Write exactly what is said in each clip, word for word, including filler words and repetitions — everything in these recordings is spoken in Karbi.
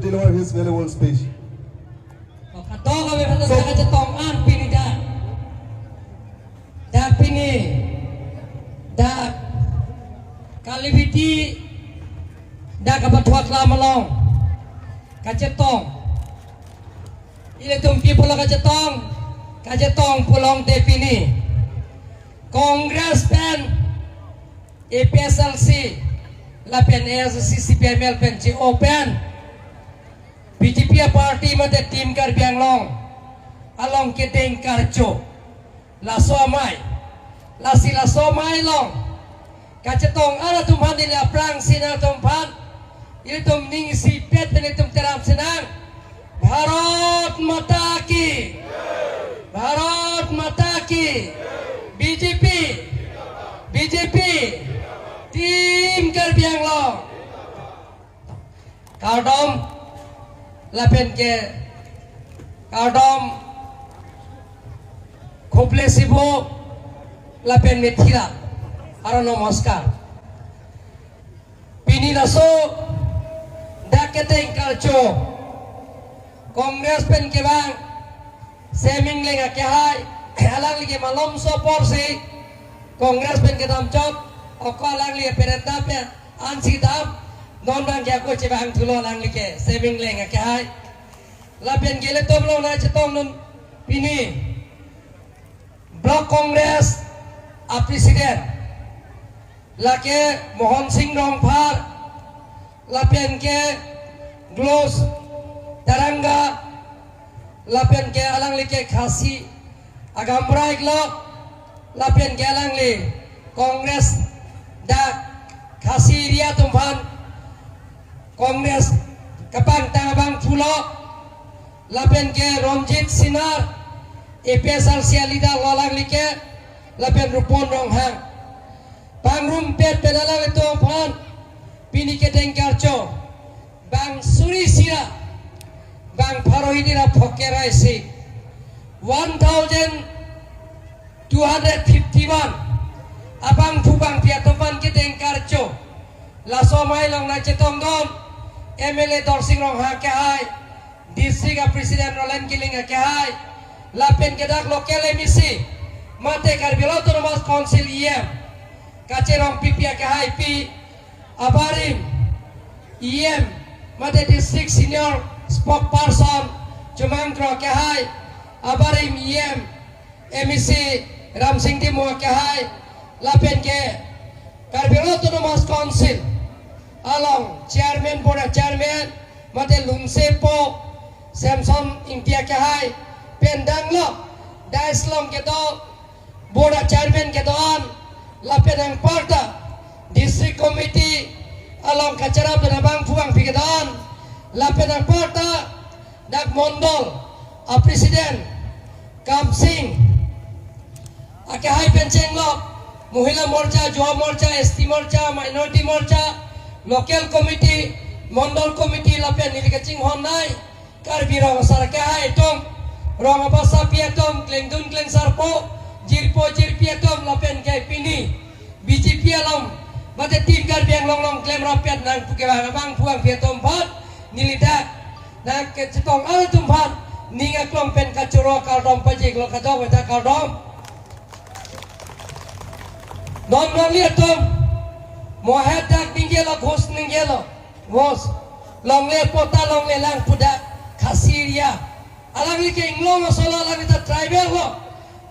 Deliver his valuable speech. Kadokave pen So- kachetong an pini dak. Dak pini. Dak kalibiti. Dak kapathua klam along. Kachetong. Ilitum pi pulo kachetong. Kachetong pulote pini Congress pen A P H L C lapen A S D C, C P I M L pen che-o pen B J P aparty mate Team Karbi Anglong along kedeng karcho. Laso amei. Lasi laso amei along kachetong an atum aphan neli aphrangsi nangtum aphan ilitum ning isipet pen ilitum teram sinang. Bharat Mata Ki. Bharat Mata Ki. B J P. B J P. Team Karbi Anglong. Kardom. Lapen ke kardom. Khublesi bo. Lapen methila. Aro namaskar. Pini laso dak kedeng karcho Congress pen kevang Seming Leng akehai, alangli ke malomso apor si Congress pen kedam chot, oko alangli ke pereta pen ansi dam, non bang ke ako chevang thulo alangli ke Seming Leng akehai. Lapen ke ilitum along nangchetong dun pini Block Congress a President lake Mohon Sing Rongphar, lapen ke Gloss Taranga, lapen ke alangli ke Khasi agamra iklo, lapen ke alangli Congress dak Khasi area atum aphan Congress kapangtang abangphu lo, lapen ke Ronjit Sinar, A P H L C a leader lo alangli ke, lapen Rupon Ronghang. Pangrumpet pen alanglitum aphan pini kedeng karcho bang suri isi ra, bang pharo hini ra phoke ra isi, one thousand two hundred fifty-one abangphu bangphi atum aphan kedeng karcho. Laso amei along nangchetong dun M L A Dorsing Ronghang akehai, District a President Roland Killing akehai, lapen ke dak local M A C mate Karbi Anglong Autonomous Council E M Kachirong Pipi akehai pi, abarim E M mate District Senior Spokesperson Chumang Kro akehai, abarim E M M A C Ramsing Timung akehai, lapen ke Karbi Anglong Autonomous Council along Chairman, Board a Chairman mate Lungsepo Samson Ingti akehai pen danglo, dais along kedo Board a Chairman kedo-an, lapen anparta District Committee along kacharap pen abangphu bangphi kedo-an, lapen anparta dak Mondol a President Kamsing akehai pen chenglok, Mohila Morcha, Yuva Morcha, S T Morcha, Minority Morcha, Local Committee, Mondol Committee lapen neli kachinghon nai Karbi Rong Asar akehai atum, rong abasapi atum, klengdun klengsarpo, jirpo jirpi atum lapen ke pini B J P along mate Team Karbi Anglong along klemrap pen nangpu kevang abangphu bangphi atum aphan neli dak nangkachetong an atum aphan ning aklong pen kachoro kardom pajirlo, kadokave ta kardom. Non nangli atum, mo het dak ningjelo, ghus ningjelo, ghus, longle patta longlelang pu dak Khasi area. Alangli ke inglong aso lo, alangli ta tribal lo.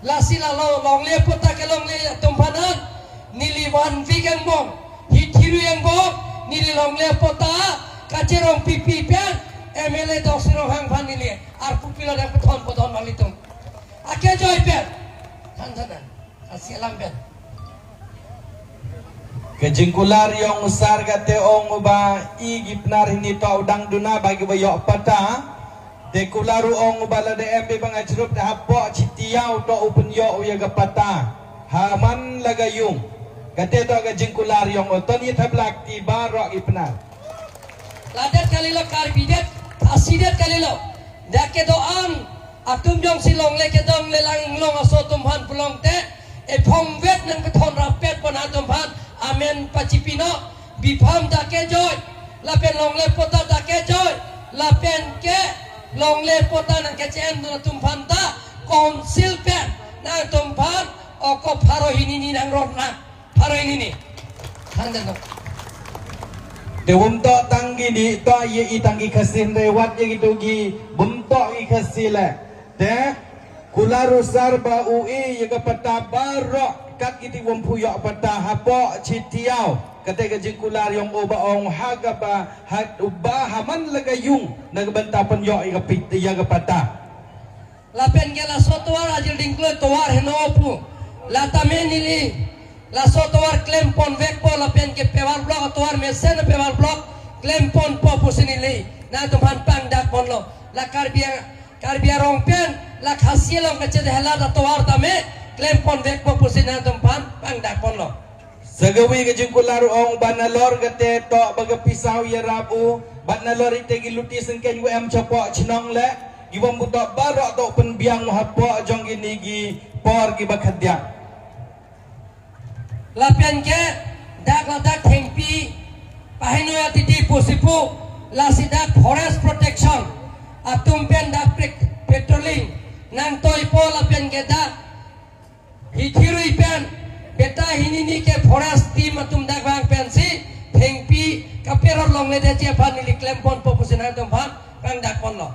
Lasi la lo longle patta kelongle atum aphan neli van vik angbong, hithi rui angbong, neli longle patta Kachirong Pipi pen M L A Dorsing Ronghang aphan neli arpu pilo, dak pethon podon nanglitum. Akejoi pen. Than than than. Asi alam pen. Kejingkular jong usar kate ong uba i gipnar hini to udang duna bagi ba yok patta. Dekular u ong uba lade M B bang ajrup da hapo chitiau to upun yok uya ga patta. Haman laga yung. Kate to kejingkular jong uton i thablak ti ba rok ipnar. Ladet kalilo, Karbi det, Khasi det kalilo. Dak kedo-an atum jongsi longle kedong lelang inglong aso atum aphan pulote, ephong vet nangpethon rappet pon atum aphan amen pachipino, bipham ta kejoi, lapen longle patta ta kejoi, Lapen ke longle patta nangkachendu atum aphan ta Council pen nangtum aphan oko pharo hini ni nangrot na pharo hini ni. Thank you. Te bumtok tanggi di to ye i tanggi Khasi hynre wat ye gitu gi bumtok i Khasi le. Te kular usar ba u-e ya ka patta baroh kat kiti bom phuyok patta hapo chitiau. Kate ka jingkular yong o ba ong ha ka ba ha uba haman laga yung na ka banta pon yok ya ka pit ya ka patta. Lapen ke laso tovar ajil dingklo tovar heno pu. Lata me neli laso tovar klempon vekpo lapen ke Pepar Block tovar mesen Pepar Block klempon po pusi neli nangtum aphan pangdak ponlo. La Karbi Karbi arong pen la Khasi along kachethela ta tovar tame klempon vekpo pusi nangtum aphan pangdak ponlo. Sagawi ka jingkular ong ba nalor kate to ba ka pisau yarap u, ba nalor ite ki luti sengkeng u em chapo chenong le, ki bom butok baroh to pen biang hapo jong kini ki por ki ba khadiak. Lapen ke dak ladak thengpi paheno atiti pusi pu, lasi dak forest protection atum pen dak pre- patrolling nangtoipo lapen ke dak hithirui pen beta hini ni ke forest team atum dak vang pensi thengpi kaperor longle detji aphan neli klempon po pusi nangtum aphan pangdak ponlo.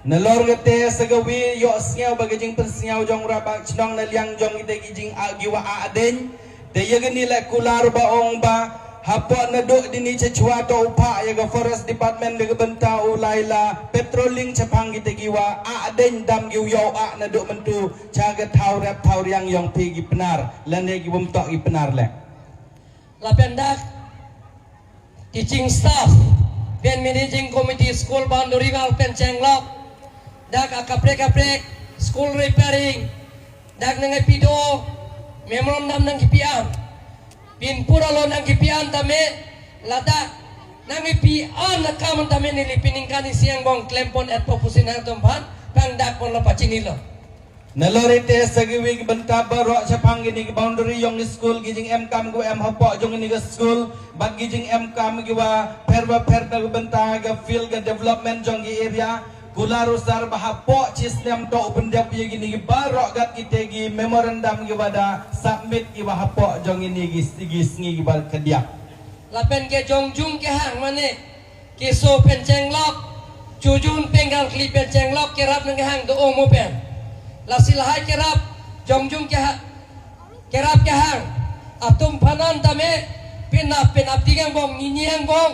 Nalor kate sagawi yok sngeu ba ka jingpensngeu jong rabak chenong naliang jong kite ki jing a- giwa a adeng. Te ya kini le kular ba ong ba hapo nado dini chechua to upha ya ka forest department le ka banta u laila patrolling chephang kite giwa a adeng dam giu yo a nado mentu cha ka thau rep thau riang yong phi ki penar lane ki bumtok ki penar le. Lapen dak teaching staff pen managing committee school boundary wall pen chenglok dak akaprek kaprek school repairing dak nangkepi do memorandum nangkepi an pinpur alo nangkepi an tame ladak nangkepi an akam tame neli piningkan isi angbong klempon etpo pusi nangtum aphan pangdak ponlo pachinilo. Nalor ite sagawi ki banta baroh chephang kini ki boundary yong school ki jing em kam ku em hapo jong kini ki school bat ki jing em kam ki wa pher ba pher ta ki banta ka field ka development jong ki area kular usar ba hapo chisnem to open dep ye kini ki baroh gat kite ki memorandum ki wa da submit ki wa hapo jong kini ki ki sngi ki ba kadiak. Lapen ke jongjung kehang mane keso pen chenglok, chojun penggal kli pen chenglok kerap nangkehang do omo pen. Lasi lahai kerap jongjung keha kerap kehang atum aphan an tame penap penap ding angbong nini angbong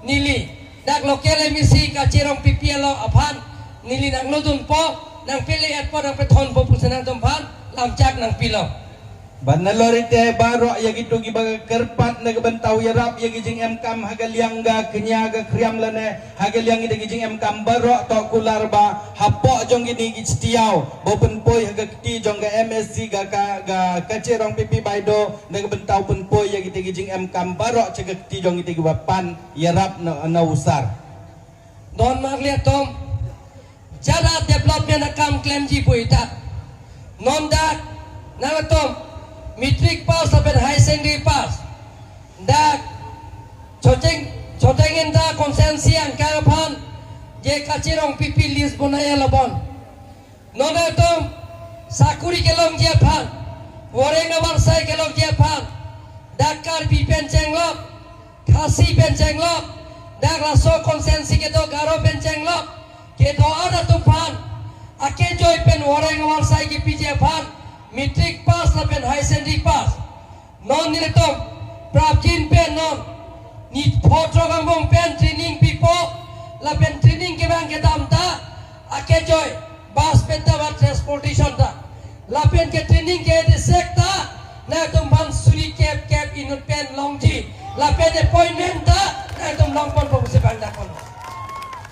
neli dak local M A C Kache Rongpipi alo aphan neli nanglodunpo nangpele etpo nangpethonpo pusi nangtum aphan lamchak nangpilo. Ban nalor ite baroh ya gitu ki ba kerpat na ka bantau yarap ya ki jing em kam ha ka liang ga kenya ga kriam lane ha ka liang ite ki jing em kam baroh to kular ba hapo jong kini ki chitiau bo penpoi ha ka kti jong ka M A C ga ka ga Kache Rongpipi bai do na ka bantau penpoi ya kite ki jing em kam baroh cha ka kti jong ite ki ba pan yarap na na usar. Don marli atum jada development akam klemji puita. Non dak nangtum matric pass lapen high secondary pass. Dak Choteng Choteng Inta constituency angkang aphan je Kache Rongpipi list bonai alabon. Non nangtum sakuri kelongji aphan, voreng avarsai kelongji aphan, dak Karbi pen chenglok, Khasi pen chenglok, dak laso constituency kedo Garo pen chenglok, kedo-an atum aphan akejoi pen voreng avarsai kepiji aphan, matric pass lapen high secondary pass. Non nelitum prapjin pen non ni photrok angbong pen training pipo lapen training kevang kedam ta akejoi bus pen ta ba transportation ta lapen ke training ke desek ta nangtum aphan suri kep kep inut pen longji lapen appointment ta nangtum longponpo pusi pangdakpon.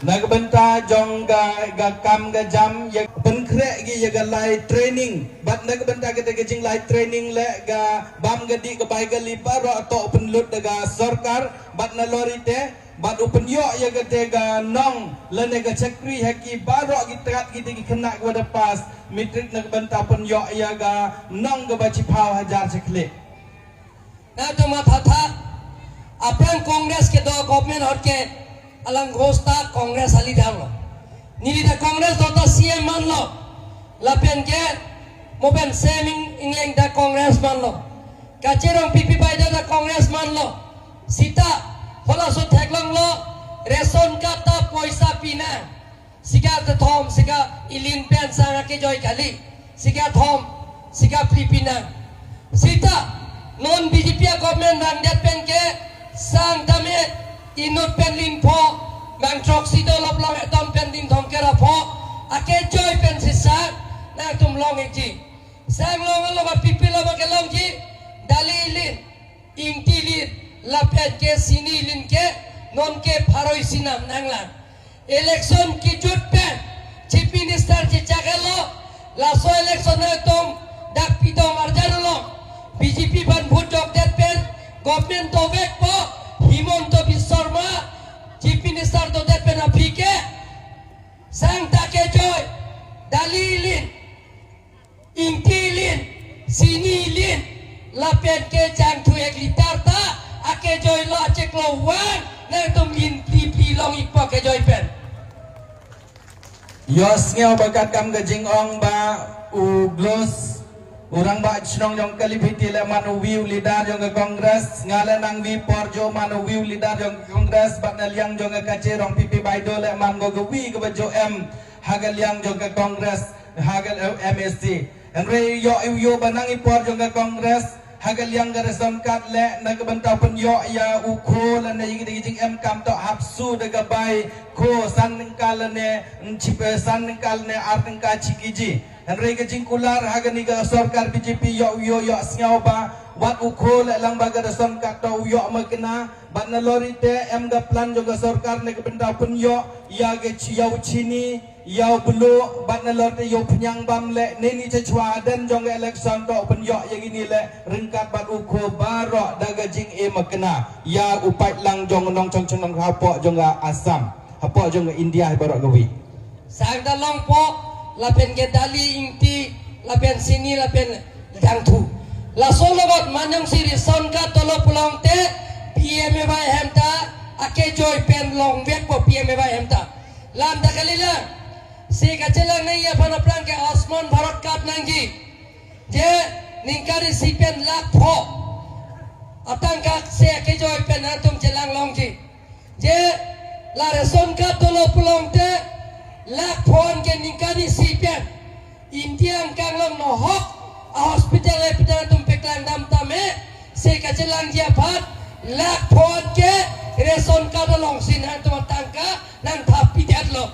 Na ka banta jong ga ga kam ga jam ya penkre gi ya ga lai training. Bat na ka banta kete ka jinglai training le ga bam gadi ka bai gali baroh to penlut da ga sorkar bat nalor ite bat u penyok ya kete ka nong lene ka chakri haki baroh ki tekat kiti ki kena ka wada pass matric na ka banta penyok ya ka nong ka ba chipau hajar chakle. Nangtum mathatha aphrang Congress kedo government ahut ke Alang Ghosh ta Congress a leader lo. Neli ta Congress do ta C M manlo. Lapen ke mo pen Seming Engleng ta Congress manlo. Kache Rongpipi Baideo ta Congress manlo. Sita halaso theklonglo, ration card ta poisa pinang. Sika kethom, sika ilin pen sang akejoi kali. Sika thom, sika phli pinang. Sita non B J P a government vangdet pen ke sang tame inut pen lin pho, bang throksi dolop long, eton pen lin thom kera pho, akejoi pen si sang nangtum long-ikji. Sang long lo ba pipi lo ba kelongji, dali ilin, ingti ilin, lapen ke sini ilin ke, non ke pharo isi nam nanglang. Election kejut pen Chief Minister chechaklo, laso election atum dak pidom arjan along B J P aphan vote jokdet pen government dovekpo, Himanta Biswa Sarma Chief Minister dodet pen aphi ke sang ta akejoi, dali ilin, ingti ilin, sini ilin, lapen ke jangthu ek litar ta akejoi lo, acheklo vang nangtum lin phli phli long-ikpo akejoi pen. Yo sngeo bakat kam kajing-ong ba u Glos, urang ba chnong jong Kalibhiti le man uvi u leader jong ke Congress, ngale nangvi apor jo man uvi u leader jong ke Congress, bat naliang jong ke Kache Rongpipi Baideo le man go kevi keba jo em ha kaliang jong ke Congress, ha ke, eh, M A C. Anre yo yo ba nangji apor jong ke Congress, ha kaliang ke ration card le na ke bentau pen yo ya ukho le na igi digi jing em kam to hapsu de ke bai kho san ningkal le ne nchip, eh, san ningkal le ne ar ningkal chikiji. Anre ke jingkular ha kani ke sorkar B J P yo yo yo sngeo ba wat ukho le lang ba ke ration card to yo ma kena. Bat nalor ite em ke plan jong ke sorkar ne ke bentau pen yo ya ke chi-, ya u chini, ya u bulu, bat nalor te yo phenyang bam le, neni chechwa aden jong ke election to pen yo ya kini le, ringkat bat ukho baroh da ke jing-e ma kena, ya u pait lang jong nong chong chong nong hapoh jong ke Assam, hapoh jong ke India hai baroh kevi. Sang ta longpo, lapen ke dali ingti, lapen sini, lapen jangthu. Laso lo bat manjang si ration card dolo pulote, P M A Y hem ta akejoi pen longvekpo P M A Y hem ta. Lam ta kalilang. Si kachelang nangji aphan aphrang ke Ayushman Bharat card nangji. Je ningkan isi pen lakh pho atangka si akejoi pen nangtum chelang longji. Je la ration card dolo pulote lakh pho an ke ningkan isi pen India angkang along nohok a hospital e pita nangtum peklang dam tame, si kachelangji aphan lakh pho an ke ration card alongsi nangtum atangka nangthap pidetlo.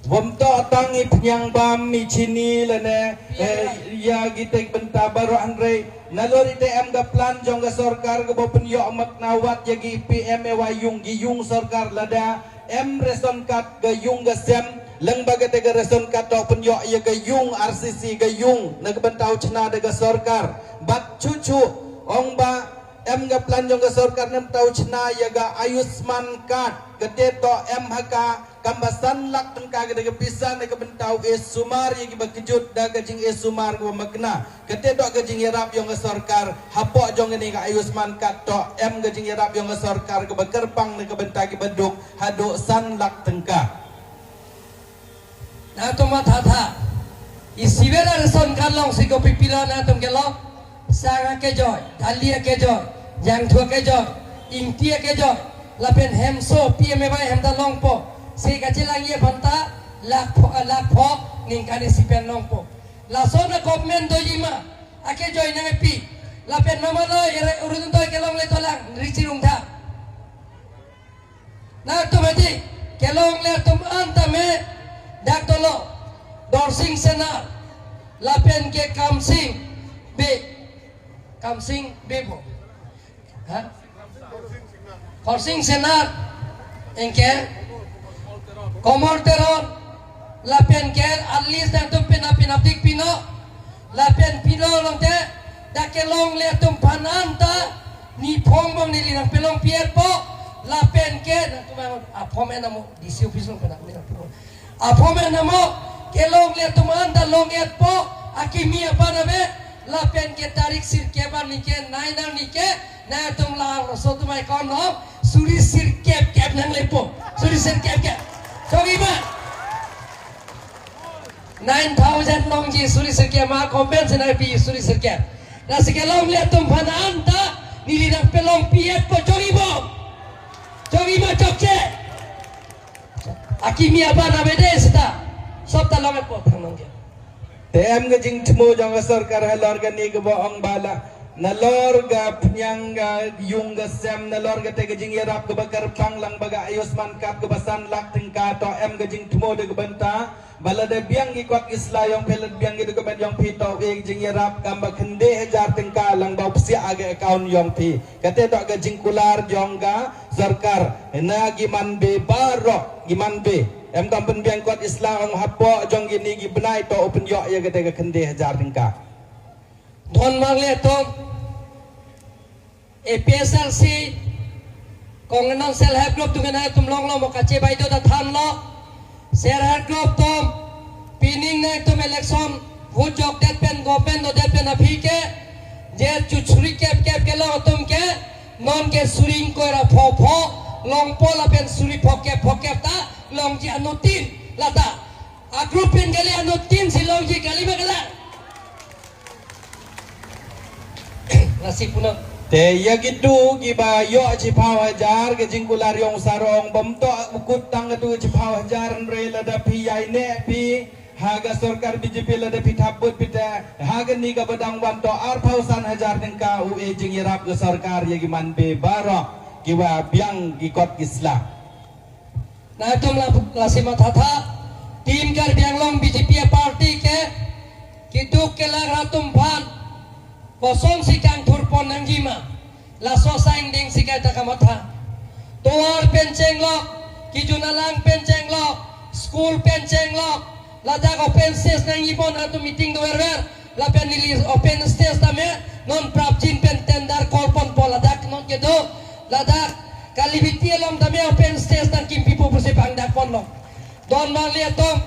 Bom to atang iphenyang bam, ichini lene, eh, ya gitek benta baroh anre. Nalor ite em ke plan jong ke sorkar ke bo pen yo mak nawat ya gi P M A Y yung gi yung sorkar lada em ration card ke yung ke sem, leng ba ke te ke ration card to pen yo ya ke yung R C C ke yung na ke bentau chena de ke sorkar. Bat chuchu ong ba em ke plan jong ke sorkar nem tau chena ya ke Ayushman card ke te to em ha ka kam ba san lakh tangka ke de ke pisa ne ke bentau e sumar ya ke ba kejut da ke jing e sumar ke ba makna. Ke te to ke jing yarap jong ke sorkar, hapoh jong ke ne ke Ayushman card to em ke jing yarap jong ke sorkar ke ba kerpang ne ke benta ke ba duk hado san lakh tangka. Nangtum mathatha. Isi vera ration card alongsi kopi pilo nangtum kelong. Sang akejoi, dali akejoi, jangthu akejoi, ingti akejoi, lapen hemso P M A Y hem ta longpo. Si kachelangji aphan ta lakh pho, lakh pho ningkan isi pen longpo. Lason a government doji ma, akejoi nangpi. Lapen mama lo ere urun toi kelongle tolang, richi rungtha. Nangtum hedi, kelongle atum an tame, dak dolo, Dorsing Senar, lapen ke Kamsing Bey, Kamsing Bey bo. Ha? Khorsing Senar, anke, Komor Teron, lapen ke, at least nangtum pina pina tik pino, lapen pino longte, dak kelongle atum aphan an ta, ne phong bong neli nangpelong pi-etpo, lapen ke, nangtum ang, aphom enamo, D C office along pina, pina, pina. Aphom enamo, kelongle atum an ta long-etpo, akimi aphan ave, lapen ke tarik sirkep arni ke, nine arni ke, nangtum la, so tumai kon lo, Suri sirkep kep nanglepo. Suri sirkep kep. Chongji ma. Nine thousand longji suri sirkep ma, comment si nangpi suri sirkep. Lasi kelongle atum aphan anta neli nangpelongpi-etpo, chongji bom. Chongji ma chokche. Akimi aban abede seta. Sop ta long-etpo thangnong ke. Te em kejingthmu jong asorkar halor kani kebo-ong bala. Nalor kaphenyang kajung kasem, nalor kate kejingyarap keba karpang lang ba ka Ayushman card keba san lakh tangka to em kejingthmu de kebenta. Bala de biang kekot kesla jongphi, lad biang kedocument jongphi to e jingyarap kam ba khende hajar tangka lang ba upsia age account jongphi. Kate to kejingkular jong kasorkar. Na keman be baroh, keman be. Em kam pen biang kekot kesla ong hapo jong kini kebenai to open yo ya kate ke khende hajar tangka. Don marle atum, A P H L C, Kongnong Self Help Group atum ke nangtum longlo mo kachebai do ta thanlo. Self Help Group atum, pining nangtum election vote jokdet pen government dodet pen aphi ke, je chu suri kep kep kelong atum ke, non ke suri ingkoi ra pho pho longpo lapen suri phokep phokep ta longji anuttin lata. A group pen kali anuttin si longji, kali ma kalang? Lasi puno. Te ya kedo keba yo chiphaw hajar kejingkular jong sarong bom to ukut tang kedo chiphaw hajar nre lada phi ya ine phi ha kasorkar B J P lada phi thapbut pita ha kani kabadang van to arphaw san hajar tangka u e jingyarap kasorkar ya keman be baroh keba biang kekot kesla. Nangtum la, lasi mathatha, Team Karbi Anglong B J P party ke, keduk kelak atum aphan kosonsi kangthurpon nangji ma, laso asai angdeng si kaita kamatha. Tovar pen chenglok, kejun alang pen chenglok, school pen chenglok, ladak open stage nangjipon atum meeting doverver, lapen neli open stage tame non prapjin pen tender call ponpo ladak non kedo, ladak Kalibiti along tame open stage nangkimpipo pusi pangdakponlo. Don marle atum,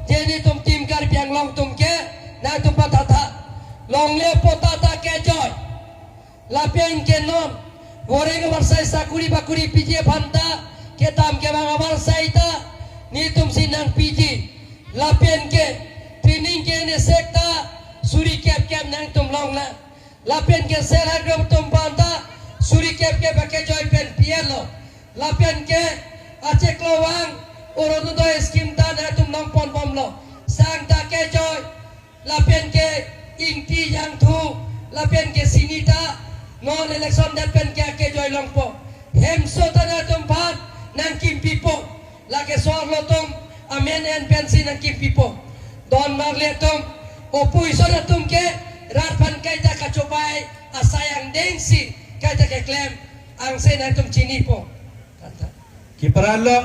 je netum Team Karbi Anglong atum ke, nangtum pathatha. Longlepo ta ta kejoi. Lapen ke non, voreng avarsai sakuri bakuri piji aphan ta, kedam kevang avarsai ta, netum si nangpiji. Lapen ke, pining ke nesek ta, suri kep kep nangtum longna. Lapen ke Self Help Group atum aphan ta, suri kep kep akejoi pen pi-etlo. Lapen ke, achiklo vang, Orunodoi scheme ta nangtum longponbomlo. Sang ta kejoi, lapen ke ingti jangthu, lapen ke sini ta, non election det pen ke akejoi longpo. Hemso ta nangtum aphan nangkimpipo. Lake sorlo atum, amen en pensi nangkimpipo. Don marle atum, opposition atum ke, rat aphan kaita kachobai, asai angdeng si, kaita keklem, angse nangtum chinipo. Kanta. Kiparalok,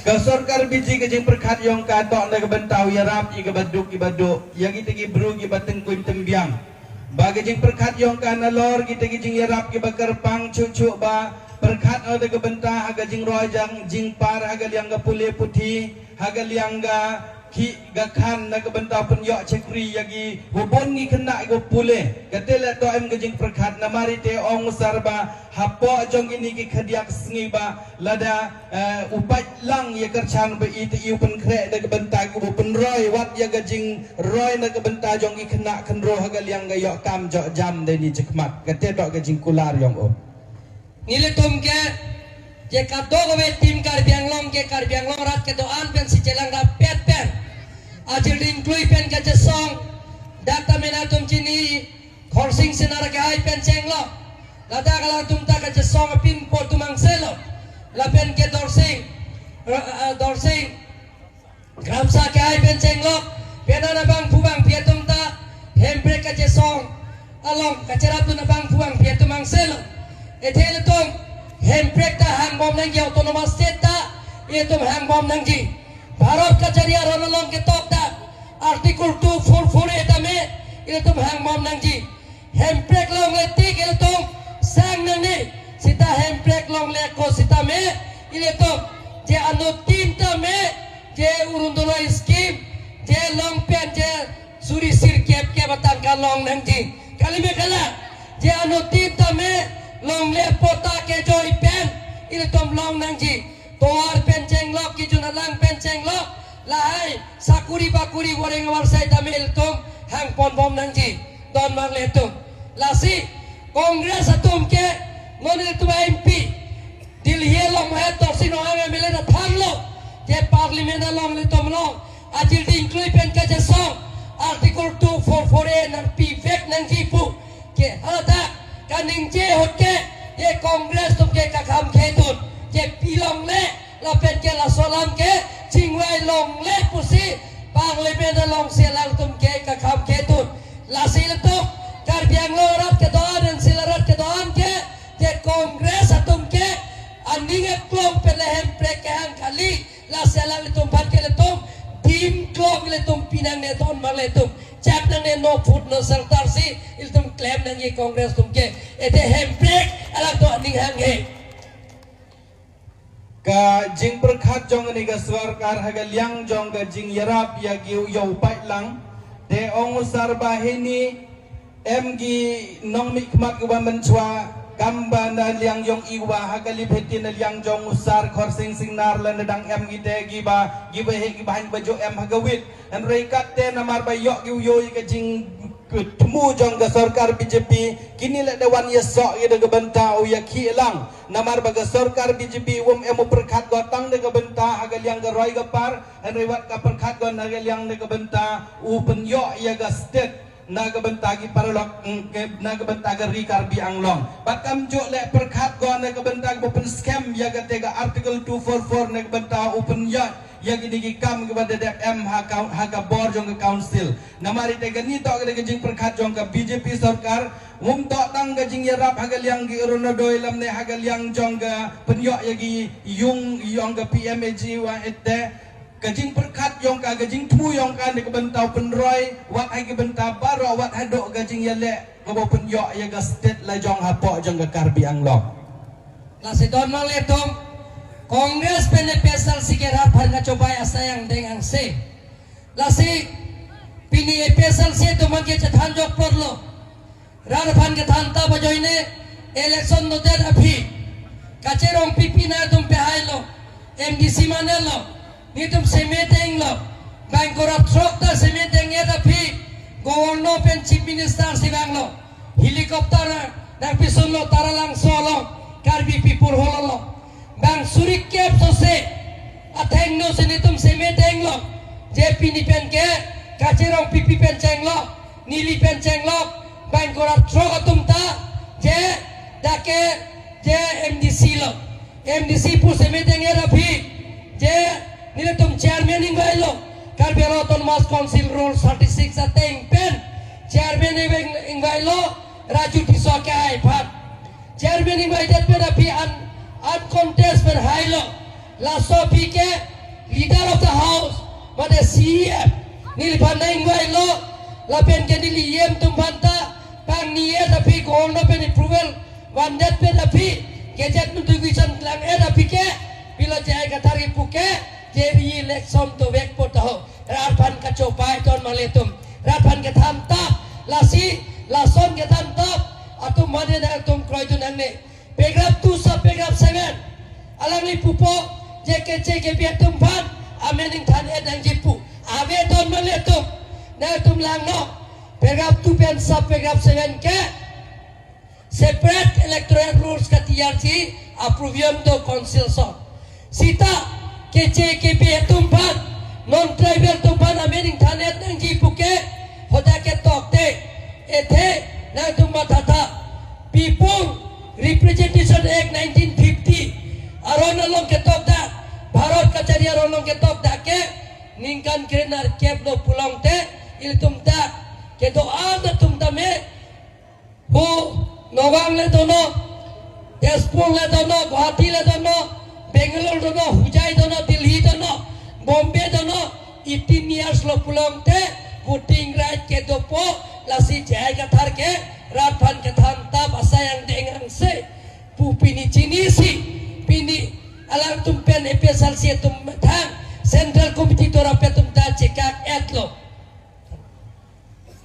kasorkar B J P kejingpirkhat jong katok na kebentau yarap i kebaduk i baduk, ya kiti kibru kibateng kuin tengbiang. Ba kejingpirkhat jong kanalor kiti kejingyarap kibakarpang chuchu ba, pirkhat o na kebenta ha kajingroi jang jingpar ha kaliang kapule puthi, ha kaliang ka khi gakhan na kebenta pun yok chekri yagi hubon ngi kena go pule. Katele to em kejingpirkhat namari te ong usar ba hapo jong ini ki khadiak sngi ba lada, eh, upai lang ya kerchan ba i te iu penkre na kebenta go penroi wat ya kajingroi na kebenta jong i kena kenro ha kaliang ka yok kam jok jam de ni chekmat. Kate to kejingkular jong o. Nelitum ke, je kadokave Team Karbi Anglong ke Karbi Anglong rat kedo-an pensi chelang rapet pen. Ajil dingklui pen kachesong, dak ta mena atum chini, Khorsing Singnar kehai pen chenglo. Ladak alangtum ta kachesong apinpo atum angselo. Lapen ke Dorsing, eh, eh, Dorsing, Kramsa kehai pen chenglok, pena nabang pubang pi atum ta, Hemprek kachesong along kacherap tu nabang pubang pi atum angselo. Ethe ilitum, Hemprek ta hangbom nangji, Autonomous State ta, ilitum hangbom nangji. Bharat kachari aron along ketok ta, Article two four four A tame, ilitum hangbom nangji. Hemprek longle tik ilitum sang nangne, seta Hemprek longle ko seta me, ilitum je anuttin tame, je Orunodoi scheme, je long pen je suri sirkep kep atangka long nangji. Kali me kala, je anuttin tame, Longle patta kejoi pen ilitum long nangji. Tovar pen chenglok, kejun alang pen chenglok, lahai sakuri bakuri voreng avarsai tame ilitum hangponbom nangji. Don marle atum. Lasi Congress atum ke non ilitum M P Delhi along mahet toksi nohang M L A ta thanlo. Je Parliament along ilitum long ajir dingklui pen kachesong Article two four four A nangpivek nangji pu ke haladak kaningje ahut ke, je Congress atum ke kakham khetun, je pilongle lapen ke laso alam ke chingvai longle pusi Parliament alongsi alangtum ke kakham khetun. Lasi ilitum Karbi Anglong arat kedo-an, N C L arat kedo-an ke, je Congress atum ke aning aklong pen le Hemprek kehang kali. Lasi alanglitum aphan ke ilitum dim klong ilitum pinangne, don marle atum. Chak nangne, no food no shelter si ilitum klem nangji Congress atum ke. Ete Hemprek alangtum aning hanghe. Kajingpirkhat jong ne kasorkar ha kaliang jong kajingyarap ya ki yo upai lang. Te ong usar banghini em ki nong mikmat kuba menchua kamba na liang jong iwa ha kali pheti na liang jong usar Khorsing Singnar lana dang em ki te kiba kiba he kiba hang bajo em ha kawit. Anre kat te namar ba yok ki yo kajing ketemu jong kasorkar B J P kini le dewan yesok ida kebenta o ya khi elang. Namar ba kasorkar B J P um em upirkhat gotang de kebenta ha kaliang karoi kapar, anre wat kapirkhat gon ha kaliang de kebenta u penyok ya ka state na kebenta ki paralok, mm, ke, na kebenta ka ri Karbi Anglong. Bat kamjo le pirkhat gon na kebenta ka open scam ya kate ka Article two four four na kebenta open ya, ya kini ki kam kebenta dep em ha ka, ha kabor jong ka council. Namar ite kani tok kajingpirkhat jong ka B J P sorkar, um tok tang kajingyarap ha kaliang ki Orunodoi lamne ha kaliang jong ka penyok ya ki yung yong ka P M A G Y ete, kajingpirkhat jong ka, kajingthmu jong ka ne kebenta open roi, wat hai kebenta baro, wat hado kajingyale, kabo penyok ya ka state la jong hapo jong ka Karbi Anglong. Lasi don marle atum, Congress pen A P H L C ke rat aphan kachobai asai angdeng angse. Lasi pini A P H L C atum aphan ke chethan jok plot lo. Rat aphan kethan ta bajoine election nodet aphi Kache Rongpipi nangtum pehai lo, M D C mane lo, nelitum seme teng lo, bang korat throk ta seme teng-et aphi, Governor pen Chief Minister si vang lo, helicopter nangpisun lo Taralangso along, Karbi People Hall along. Bang suri kep sose athengno si nelitum seme teng lo, je pini pen ke Kache Rongpipi pen chenglok, neli pen chenglok, bang korat throk atum ta, je dak ke, je M D C lo. M D C pu seme teng-et aphi, je nelitum chairman ingvai lo, Karbi Anglong Autonomous Council Rule thirty-six ateng pen chairman ingvai, ingvai lo, Raju Tisso kehai aphan. Chairman ingvaidet pen aphi un-, uncontest pen hai lo. Laso aphi ke leader of the house, mane C E M, neliphan ta ingvai lo, lapen ke neli E M atum aphan ta pangni-et aphi Governor pen approval vandet pen aphi, gazette notification klang-et aphi ke, pilo J I Kathar kipu ke, je re-election dovek po taho. Rat aphan kachobai don marle atum. Rat aphan kethan tap. Lasi, lason kethan tap atum mane nangtum kroidun nangne. Paragraph two sub paragraph seven. Alangli pupo, je K C K B atum aphan amen ingthan-et nangji pu. Ave don marle atum. Nangtum langno. Paragraph two pen sub paragraph seven ke, separate electoral rules katiyarji approvium do council ason. Sita K C K B atum aphan, non-tribal atum aphan amen ingthan-et nangji pu ke, hoda ketok te, ethe nangtum mathatha. People Representation Act nineteen fifty aron along ketok dak, Bharat kachari aron along ketok dak ke, ningkan krenerkep lo pulote, ilitum dak kedo-an atum tame, hu Nagaon le dono, Tezpur le dono, Guwahati le dono, Bangalore dono, Hojai dono, Delhi dono, Bombay dono, eighteen years lo pulote voting right kedopo, lasi J I Kathar ke rat aphan kethan tap asai angdeng angse pu pini chinisi, pini alangtum pen A P H L C atum methang Central Committee torap atum ta chekak-et lo.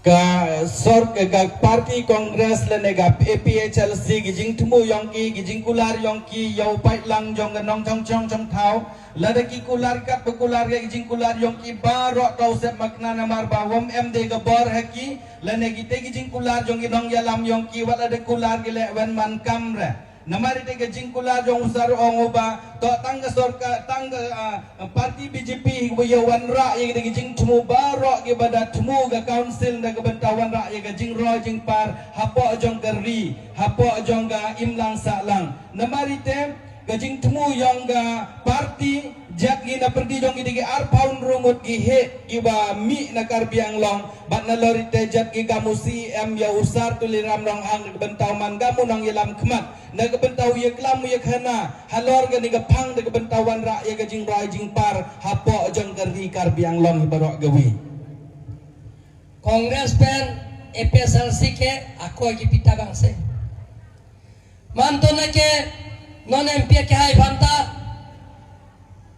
Ka sor ka party Congress lene ka A P H L C kejingthmu jongki, kejingkular jongki, jau paitlang jong ke nong chong chong chong thau. Lada kekular kat pekular ke kejingkular jongki baroh tau sep makna namar ba vom em de kebor haki. Lene kite kejingkular jongki nong jalam jongki wat lada kular ke le wen man kam re. Namar ite kejingkular jong usar ong uba to tang ke sorkar tang ke, ah, party B J P bo ya wanra ya kejingthmu baroh ke bada thmu ke council da ke bentang wanra ya kejingroi jingpar hapo jong ke ri hapo jong ke imlang salang. Namar ite kejingthmu jong ke party jat gi na perdi jong gi digi arphaun rungut gi he gi ba mi na Karbi Anglong bat na lori te jat gi gamu C E M ya usar Tuliram Ronghang bentang man gamu nong jalam khmat. Na ke bentang ya klam ya khana halor ke ni ke phang da ke bentang wanra ya kejingroi jingpar hapo jong ke ri Karbi Anglong hi baroh ke wi. Congress pen A P H L C ke ako ki pita bangse. Manto na ke non M P ke hai phanta.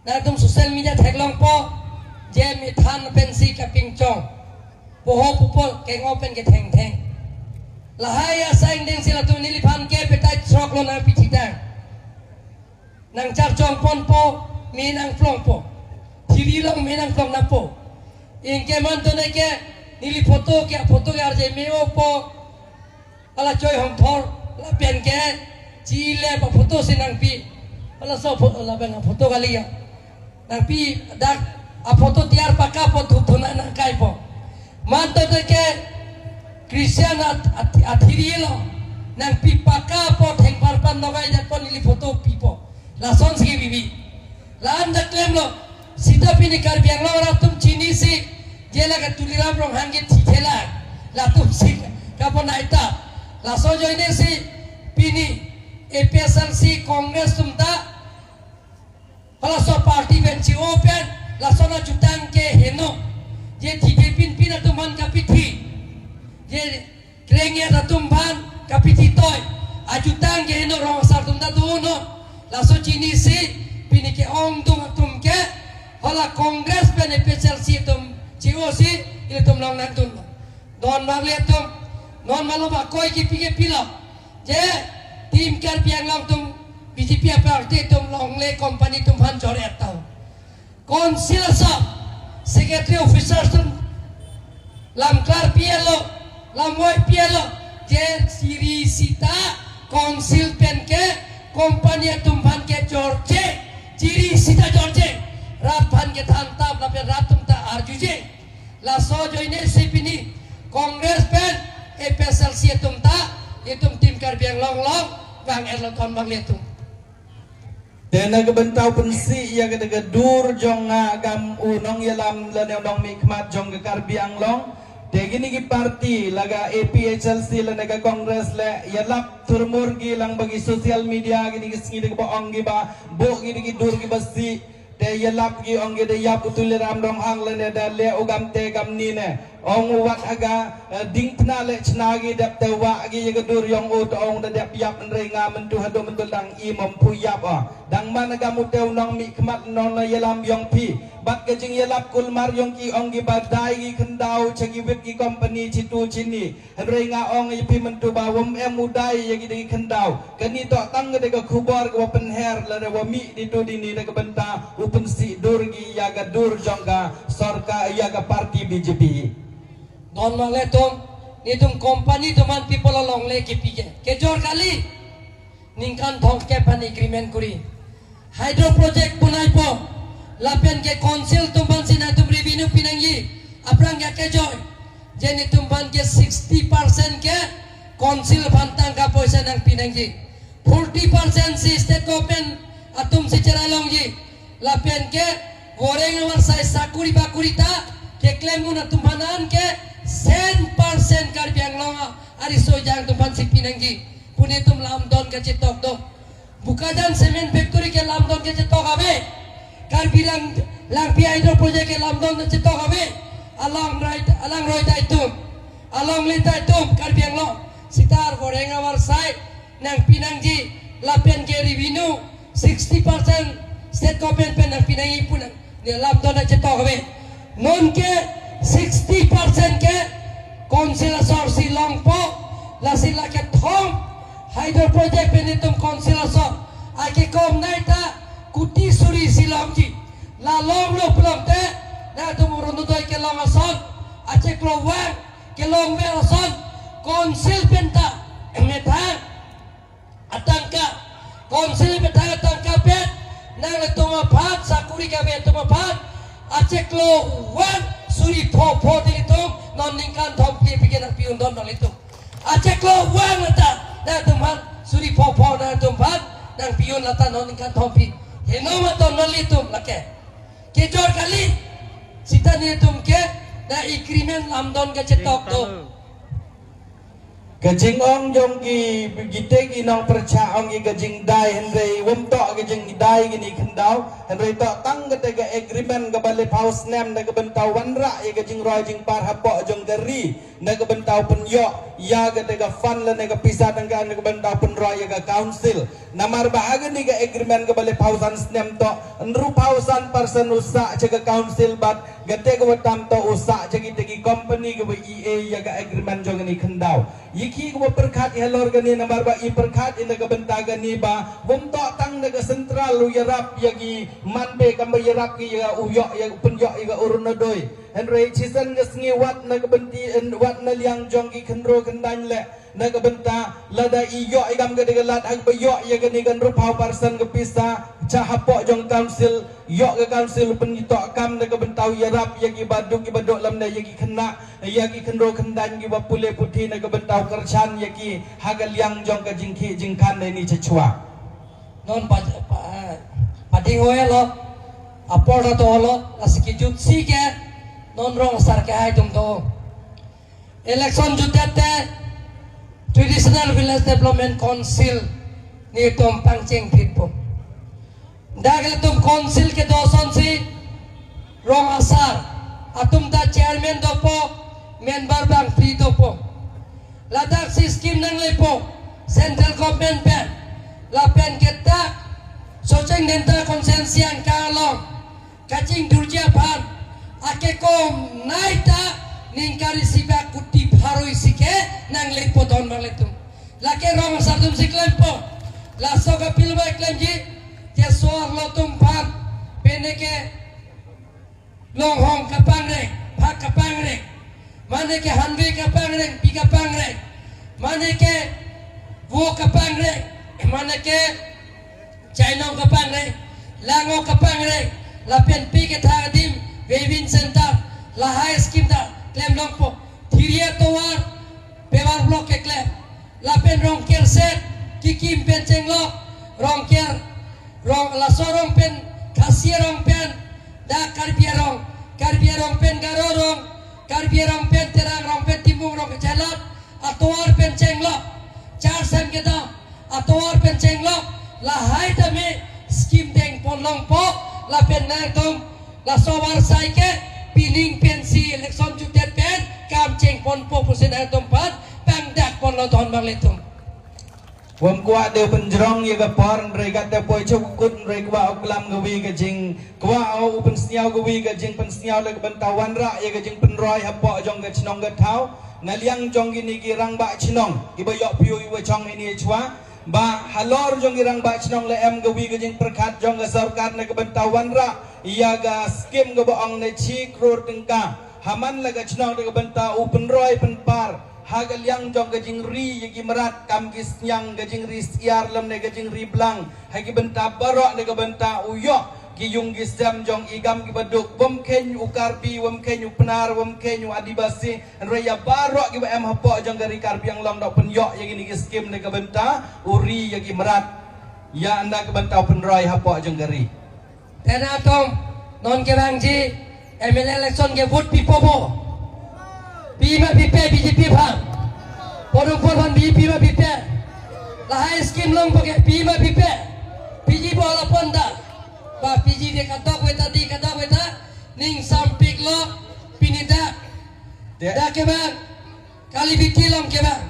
Nangtum social media theklongpo, je mi than pensi kapingchong. Poho pupo kengo pen ke theng theng. Lahai asai deng sila tu neliphan ke petai throk lo nangpi thitang. Nang charchong ponpo, mi nang plongpo. Thiri long mi nang plong napo. Ingke manto na ke neli photo ke photo ke arje me opo. Hala choi hongthor, lapen ke chile pa photo si nangpi. Hala so pho-, lapen photo kali ya. Nangpi dak a photo tiar paka po thuthuna nangkaipo. Manto de ke Christian at-, at-, athiri lo. Nangpi paka po thengpar pan nogai dak po neli photo pipo. Lason si bibi. La-an dak klemlo. Sita pini Karbi Anglong arat atum chinisi. Je la ke Tuliram Ronghang ke thithela. Latum si kapo naita. Laso ajoine si pini A P H L C Congress atum ta. Halaso party pen chi-o pen. Laso na jutang ke heno. Je thithe pinpin atum aphan kapithi. Je krengya atum aphan kapithi toi. Ajutang ke heno rong asar atum ta do non. Laso chinisi pini ke-ongdung atum ke hala Congress pen A P H L C atum chi-o si ilitum long nangdun. Don marli atum non malom akoi kipi ke pilo. Je Team Karbi Anglong atum B J P party atum longle company atum aphan jor et tau. Council asap, secretary officer atum lam klar P L O, lam wai P L O, je chiri sita council pen ke company atum aphan ke jorje, chiri sita jorje, rat aphan ke than tap lapen rat atum ta arjuje. Laso ajoine si pini Congress pen A P H L C atum ta, itum Team Karbi Anglong long, bang erlo ton bang le atum. Te na ke bentang pensi ya ke de dur jong nga gam u nong jalam lene nong mi khmat jong ke Karbi Anglong. Te gini ki party la ke A P H L C lene ke Congress le yalap thurmur gi lang bagi social media gini ki sngi de ba ong gi ba bo gini ki dur gi ba si. Te yalap gi ong ke de yap u Tuliram Ronghang lene da le u gam te gam ni ne. Ong u wat aga, eh, ding thna le chna gi dep te wa gi ye ke dur jong u te ong da dep yap nre nga mentu hado mentu dang i mom phu yap a. Dang man aga mu te u nong mi khmat nong na yalam jong phi. Bat ke jing yalap kulmar jong ki ong gi ba dai gi khendau cha gi wit gi company chitu chini. Henry nga ong ipi mentu ba wom em udai ya gidi khendau. Kani to tang gede ke khubor ke wa penher lada wa mi di tu dini de ke benta u pensi dur gi ya ga dur jong ga sorkar ya ga party B J P. Don long le tum, nitum company tuman people along le kipi ke. Kejor kali. Ningkan thongkep aphan agreement kuri. Hydro project punai po. Lapen ke council atum aphan si nangtum revenue pinangji. Aphrang ke kejoi. Je netum aphan ke sixty percent ke council aphan tangka poisa nangpinangji. Forty percent si state government atum si cherai longji. Lapen ke goreng avarsai sakuri bakuri ta keklem un atum aphan an ke sen percent Karbi Anglong ariso ejang atum aphan si pinangji. Pune atum lamdon kachetok do. Bokajan Cement Factory ke lamdon kachetok ave. Karbi Lang, Langpi Hydro Project ke lamdon kachetok ave. Alang roi, alang roi ta itum. Along le ta itum Karbi Anglong. Sitar goreng avarsai nangpinangji lapen ke revenue sixty percent state government pen nangpinangji pu nang. Ne lamdon kachetok ave. Non ke sixty percent ke Council asor si longpo, lasi la kethom hydro project pen itum council asor akekom nai ta kuti suri si longji. La longlo pulote, nangtum Orunodoi kelong ason, achiklo vang kelongver ason, council pen ta methang atangka, council methang atangka pen nangtum aphan, sakuri kave atum aphan achiklo vang suri phopho dei itum non ningkan thompi aphi ke nangpi-un don bang itum. Achiklo vang lata nangtum aphan suri phopho nangtum aphan nangpi-un lata non ningkan thompi. Heno maton non itum lake. Kejor kali. Sita nelitum ke na agreement lamdon kachetok do. Kaching-ong jong ke, kiti ke nangpercha-ong ke kachingdai, henre vomtok kachingdai ke ne khandau, henre tok tang kete ke agreement ke bale phausnem ne ke bentau vanra ya kachingroi chingpar hapo jong ke ri, ne ke bentau penyok ya kete ke fund le ne ke pisa tangka ne ke bentau penroi ya ke council. Namar ba hagani ke agreement ke bale phausan snem tok, nru phausan persen usa che ke council bat, kete ke wetam tok usa che kiti ke company ke we E A ya ke agreement jong ne khandau. Iki ke we perkhat ihalor kani namar ba i perkhat ina ke benta kani ba vomtok tang ne ke central u yarap ya ke manpe kamba yarap ke ya u yok ya penyok ya ke Orunodoi. Henre chisen ke sngi wat ne ke benti en wat ne liang jong ke khenro khendan le. Ne ke benta lada i yok i kam ke degalat hak ba yok ya ke ne kan ruphau parsan ke pisa cha hapo jong council yok ke council pen itok kam ne ke bentau yarap ya ke baduk ke baduk lam ne ya ke khenak ya ke khenro khendan ke ba pule puthi ne ke bentau kerchan ya ke hak liang jong ke jingki jingkan ne ni chechua. Non pa pa pading oe lo apor to lo lasi kejut si ke non rong asar ke hai tum to. Election jutdet te Traditional Village Development Council nelitum pangcheng phitpo. Dak ilitum council kedo asonsi rong asar atum ta chairman dopo, member bangphli dopo. Ladak si scheme nanglepo central government pen lapen kedak Socheng Dhenta constituency angka along kachingdurji aphan akekom nai ta ningkan isi bak kuti pharo isi ke nanglepo don bang ilitum. Lake rong asar atum si klempo. Laso kapil bai klemji, te so-arlo atum aphan peneke longhong kapangreng, phak kapangreng, mane ke hanve kapangreng, pi kapangreng, mane ke vo kapangreng, mane ke chainong kapangreng, lango kapangreng, lapen pi kethak adim, weaving center, lahai scheme ta klem longpo. Thiri atovar, phavar block keklem. Lapen Rongker set, Kikim pen chenglok, Rongker, rong, laso arong pen, Khasi arong pen, dak Karbi arong, Karbi arong pen Garo arong, Karbi arong pen Terang arong pen Timung arong kachelot, atovar pen chenglok, char sem kedam, atovar pen chenglok, lahai tame scheme dengpon longpo, lapen nangtum, laso avarsai ke pining pensi election jutdet pen kam chengponpo pusi nangtum aphan pangdakponlo don bang ilitum. Vamkua de penjrong ya ke apor, nre gat de poi chok kut, nre kua oklam gavi kajing, kua o u pensniaw gavi kajing, pensniaw le ke bentau vanra ya kajing penroi hapo jong ke chenong ke thau, naliang jong ke ne ke rangbah chenong, iba yok piu iba chong ini chua, ba halor jong ke rangbah chenong le em gavi kajing perkhat jong ke sorkar ne ke bentau vanra, ya ke scheme ke ba-ong ne chi crore tengka. Haman le kachenong de ke benta u penroi penpar. Ha kaliang jong kajingri ya ke merat kam kesniang kajingri siar lam ne kajingri blang. Ha ke benta barok ne ke benta u yok kejung kesem jong igam ke baduk. Vamkhen u Karbi, vamkhen u Pnar, vamkhen u Adivasi. Anre ya barok ke ba em hapo jong ke ri Karbi Anglong dok penyok ya ke ne ke scheme ne ke benta u ri ya ke merat. Ya anda ke benta u penroi hapo jong ke ri. Tena atum, non kevangji M L A election ke vote pipo bo. Pi ma pipe B J P aphan. Podung pon aphan B J P ma pipe. Lahai scheme longpo ke pi ma pipe. Piji bo lapu-an ta. Ba piji de kadokave ta di kadokave ta. Ning sampiklo pini dak. Ya. Dak ke bang. Kali biti along ke bang,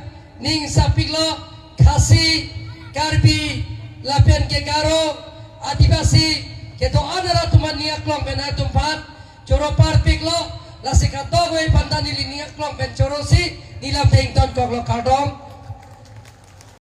ning sampiklo Khasi, Karbi, lapen ke Garo, Adivasi, kedo-an arat atum ani aklong pen atum aphan, choro parpiklo, Lasi kadokave aphanta neli ning aklong pen chorosi neli lamthe ingtonkoklo, kardom.